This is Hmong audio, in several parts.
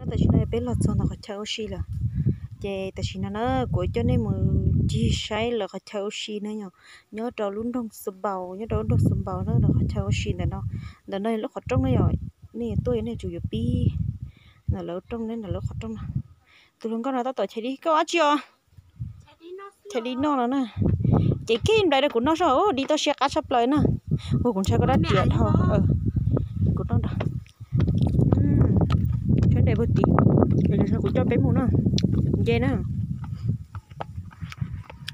Tam sim no peb los txog ntawm qhov chaw ua si lawm. Ces tam sim no na kuv coj nej mus ncig saib lawv qhov chaw ua si na yom. Nyob rau lub nroog Xus Npaus, nyob rau lub nroog Xus Npaus na lawv qhov chaw ua si ntawm no. Ntawm no lub qhov rooj na yom, nej tuaj nej tsum yuav pib ntawm lawv rooj na, ntawm lub qhov rooj no. Tus hluas nkauj no tab tom chais dib, koj ua dab tsi os? Chais dib noj no na. Ces kib nplai rau kuv noj soj, dib toj siab qab tshaj plaws na. Ua kuv ntshai koj dab riam dhau. Kuv noj nrog. Tshaib nraim puag tim. Kuv coj peb mus na. Nce na.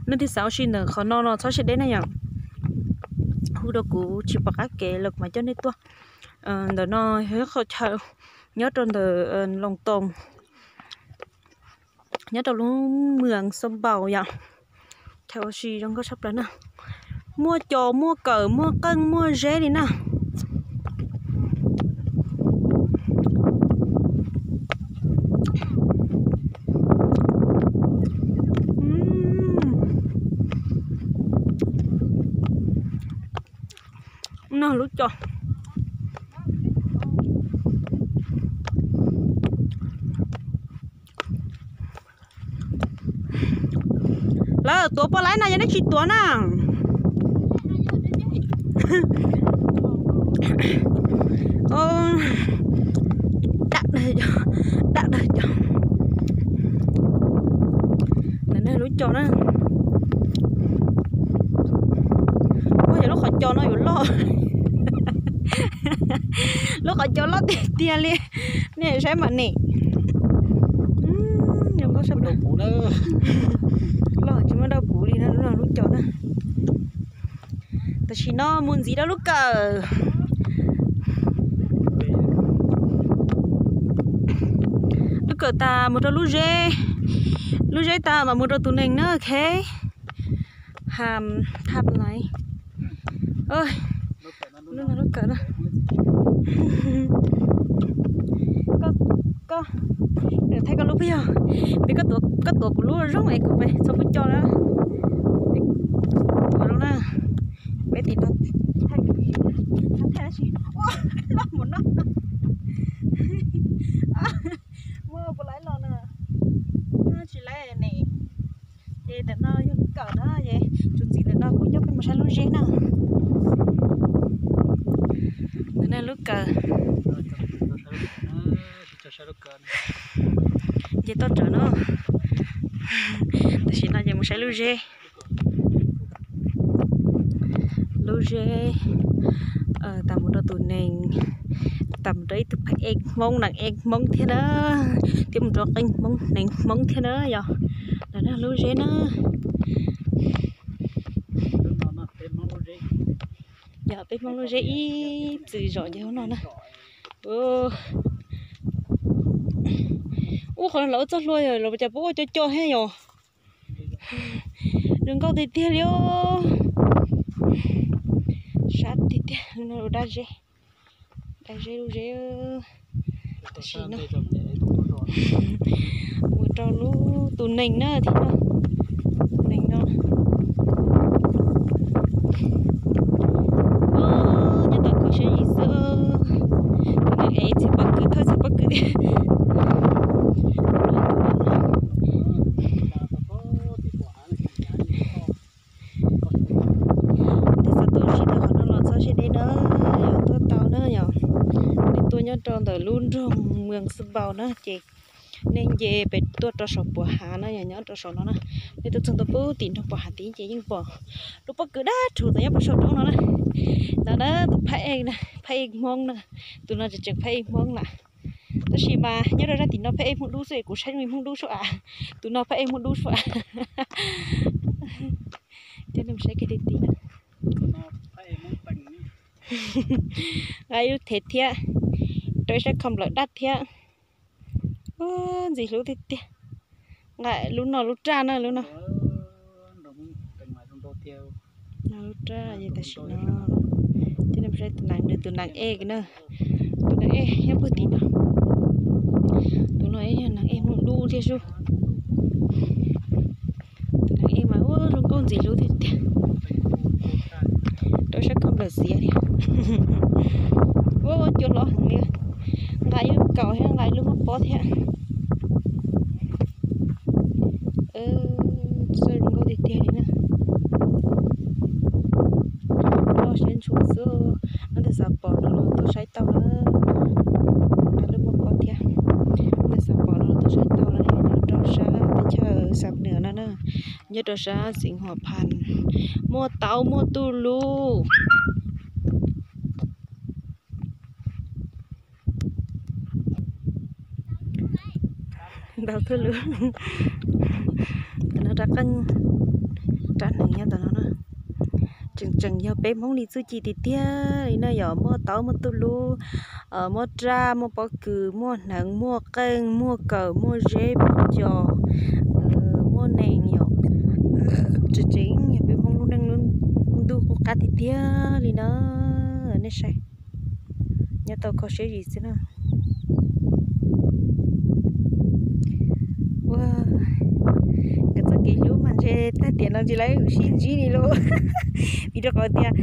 Leej twg xav ua si ntawm qhov no no txhob siab deb na yom. Hu rau kuv tsis pom qab kev los kuv mam coj nej tuaj. Ntawm no yog ib qho chaw nyob rau ntawm Loos Toos, nyob rau lub moos Xus Npaus yom. Chaw ua si zoo nkauj tshaj plaws na. Muaj cos, muaj kawm, muaj qeej, muaj zeb li na. No lub cos. Lawv tuav poj laib no yog nej tsis tuav na. Dam, dam dag cos. Ntawm no lub cos na. Ua yog lub qhov cos no yuav loj. Lub qhov cos loj tiag tiag li. Nej saib mam nem. Loj tsis muaj dab puv li na, lub no lub cos na. Tam sim no mus ntxiv rau lub kawm. Lub kawm tas mus rau lub zeb. Lub zeb tas mam mus rau tus nees na, ok. Ham, ham lais. Lub no lub kawm na. Koj, koj, thaij koj lub peb yog, peb koj tuav kuv lub zoo es kuv pe txhob pub cos na. Tuav zoo na. Peb tim no thaij, thaij tsis, loj mus no. Muaj puas laib los na. Tsis laib ne. Ces ntawm no yog lub kawm na, es txuas ntxiv ntawm no kuv coj peb mus saib lub zeb na. Ntawm no lub kawm. Ces toj rawv no. Tam sim no ces mus saib lub zeb. Lub zeb tas mus rau tus nees, tas mus rau ib tug phab ej Hmoob, nees ej Hmoob thiab na, thiab mus rau qeej Hmoob, nees Hmoob thiab na yog. Ntawm no lub zeb na. Yog peb Hmoob lub zeb ib txwm zom ces hauv no na. Ub, qhov no lawv ua txoj hlua los cas puas ua cov cos thiab yom. Zoo nkauj tiag tiag li os. Sab tiag tiag, lub no dab zeb, dab zeb lub zeb. Tam sim no mus rau lub tus nees na, tus nees no. Nyob tau kho siab yim xwb. Tus nees es txiv pob kws, thawj txiv pob kws tiag. Tes xav tuaj sib tham qhov no los txhob siab deb na, yog tuaj tau na yog. Nej tuaj nyob rau ntawm lub nroog Mws Xus Npaus na ces nej nce pem tuaj rau saum Puas Hav na, yog nyob rau saum no na. Nej tuaj txog ntua pem tim nroog Puas Hav tid ces yeej pom lub pob kws dab rhuv tod nyob pem saum roob no na. No na tus phab ej, phab ej Hmoob na. Tus no tseem tseem phab ej Hmoob lawm. Tab sis mas nyob rau zaj tim no phab ej Hmoob dub xwb, kuv saib zoo li Hmoob dub suab av. Tus no phab ej Hmoob dub suab av. Coj nej mus saib kiag li tid na. Nqa ib lub thev thiab, rau ib sab khau nplawm daj thiab. Ntxim hlub tiag tiag. Nqa lub no lub raj na, lub no. Lub raj, tam sim no coj nej mus saib tus nees, nws tus nees ej na. Tus nees ej nyob puag tim no. Tus no yog nees ej Hmoob dub thiab sub. Tus nees ej mas ua zoo nkauj ntxim hlub tiag tiag. Rau sab khau nplawm xiav li. Ua cua hlob heev li. Nqa ib lub kaus thiab nqa ib lub muaj pob thiab. Nyob rau sab xeev Huas Phas, muaj taub muaj tuj lub. Ntau tuj lub. Tam no rab qeej, rab hneev nyob tom no na. Tseem tseem yog peb Hmoob li txuj ci tiag tiag li na yom, muaj taub muaj tuj lub, muaj raj muaj pob kws muaj hneev muaj qeej muaj kawm muaj zeb muaj cos, muaj nees yom. Tseem tseem yog peb Hmoob lub neej lub ntuj qub qab tiag tiag li na. Nej saib, nyob tau kho siab zim xwb na. Ua, nkawd txoj kev hlub mas ntshe tag tiam no ntsis lawv sib ntsib li lauj. Vim rau qhov tias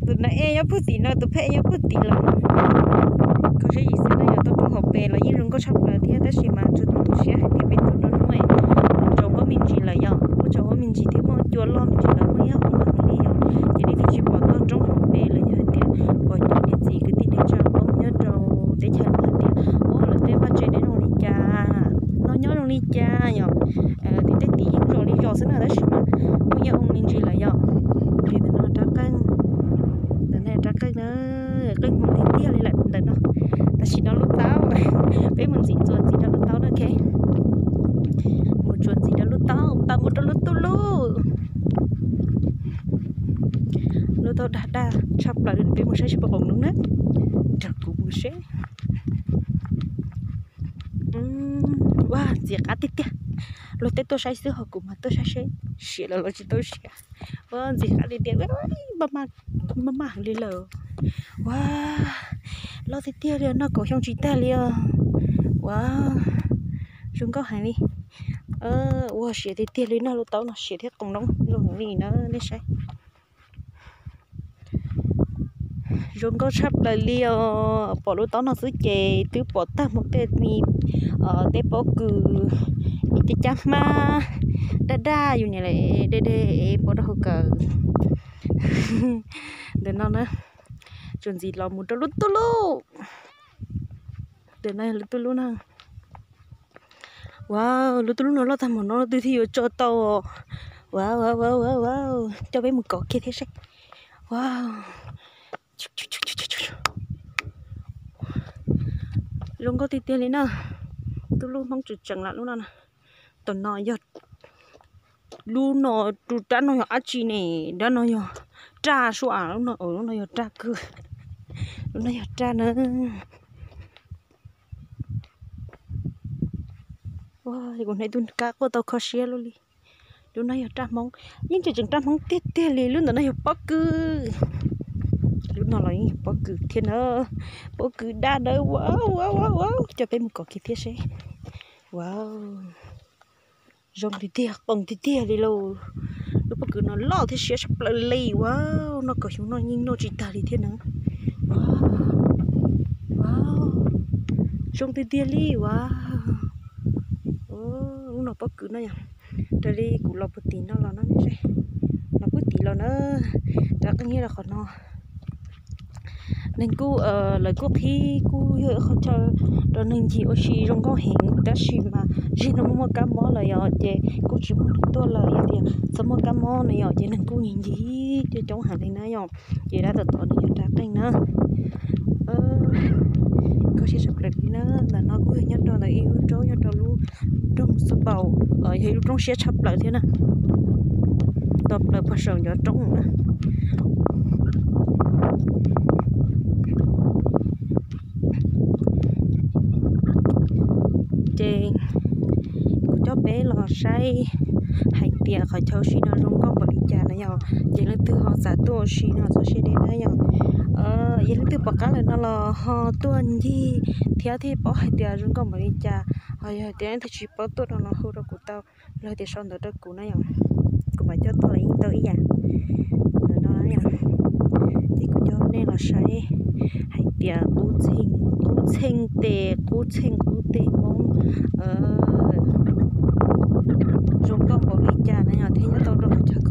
tus nav ej nyob puag tim no, tus phauj ej nyob puag tim lawm. Kho siab zim xwb na yom, tuaj roob hauv pes los yeej zoo nkauj tshaj plaws thiab, tab sis mas tsuas tu siab hais tias peb tuaj rau hnub tsaus huab me ntsis lawm yom, muaj tsaus huab me ntsis thiab muaj cua loj me ntsis lawm, muaj ib ob hmo li yom, ces nej twb tsis pom toj roob hauv pes los yog hais tias pom cov niam txiv kwv tij neej tsa Hmoob nyob rau teb chaws no hais tias, ua, lawv tej vaj tse nyob zoo li cas, no nyob zoo li cas yom. Tim tej tim yeej zoo li zoo xwb na, tab sis mas muaj ib ob hmo me ntsis lawm yom. Ces ntawm no rab qeej, ntawm no rab qeej na, qeej Hmoob tiag tiag li lawm ntawm no. Tam sim no lub taub, peb mus ntxiv txuas ntxiv rau lub taub na, ok. Mus txuas ntxiv rau lub taub, tawm mus rau lub tuj lub. Lub taub dag dag tshaj plaws, peb mus saib seb puas qoom noob na. Nrog kuv mus seb. Ua, ntxim qab tiag tiag. Luag tej tuaj saib xwb ho kuv mas tuaj saib seb siav lawm los tsis tau siav. Ua, ntxim qab tiag tiag, maj maj heev li lawm. Ua, loj tiag tiag li, noj kaum xyoo tsis tag li os. Ua, zoo nkauj heev li. Ua, siav tiag tiag li, noj lub taub no siav thiab qoom noob zoo heev li na, nej saib. Zoo nkauj tshaj plaws li os. Pom lub taub no xwb ces twb pom tag mus tej me, tej pob kws, tej cab hmab daj daj, yus niam lawv de de pov rau hauv kawm. Ntawm no na, tsuas ntxiv los mus rau lub tuj lub. Ntawm no yog lub tuj lub na. Wow, lub tuj lub no loj tag mus no twb thiaj yuav tso tau. Wow, wow, wow, wow, wow, coj peb mus kov kiag thiab seb. Wow, zoo nkauj tiag tiag li na. Tuj lub Hmoob tseem tseem lawm lub no na. Tam no yog, lub no, tus rab no yog dab tsi ne? Rab no yog raj sua, lub no, lub no yog raj kawg. Lub no yog raj na. Kuv hneev tus kab quaj tau kho siab luaj li. Lub no yog raj Hmoob, yeej tseem tseem raj Hmoob tiag tiag li. Lub ntawm no yog pob kws. Lub no los yeej yog pob kws thiab na. Pob kws daj dawb, wow, wow, wow, wow, coj peb mus kov kiag thiab seb. Wow, zoo tiag tiag, qoom tiag tiag li lauj. Lub pob kws no loj thiab siab tshaj plaws li. Wow, noj kaum xyoo no yeej noj tsis tag li thiab na. Wow, zoo tiag tiag li. Wow, lub no pob kws no yog, raws li kuv los puag tim no los no, los puag tim los na, rov qeej nyob rau qhov no. Neeg kuj, lawv kuj qhib kuj yog ib qho chaw rau neeg ncig ua si zoo nkauj heev, tab sis mas zaum no muaj kab mob lawm yom, ces kuj tsis muaj neeg tuaj lawm, yog tias txhob muaj kab mob no yom ces neeg kuj ncig ncig coob coob heev li na yom. Ces dab tom tod no yog rab qeej na. Kho siab tshaj plaws li na. Ntawm no kuj yog nyob rau ntawm ib lub roob, nyob rau lub roob Xu Paus, yog ib lub roob siab tshaj plaws thiab na. Tau plaws puag saum ncov roob na. Ces kuv coj peb los saib hais tias qhov chaw ua si no zoo nkauj npaum li cas na yom, ces leej twg ho xav tuaj ua si no txhob siab deb na yom. Yog leej twg pom qab lawm no los ho tuaj ncig thiab thiaj paub hais tias zoo nkauj npaum li cas. Ho yog hais tias leej twg tsis paub tuaj no los hu rau kuv tau, los tias sau ntawv rau kuv na yom. Kuv mam coj tuaj los yeej tau ib yam. Ntawm no ces kuv coj nej los saib hais tias qub txheej, qub txheej tes, qub txheej qub teg Hmoob zoo nkauj npaum li cas na yom, thiab nyob tau rau qhov chaw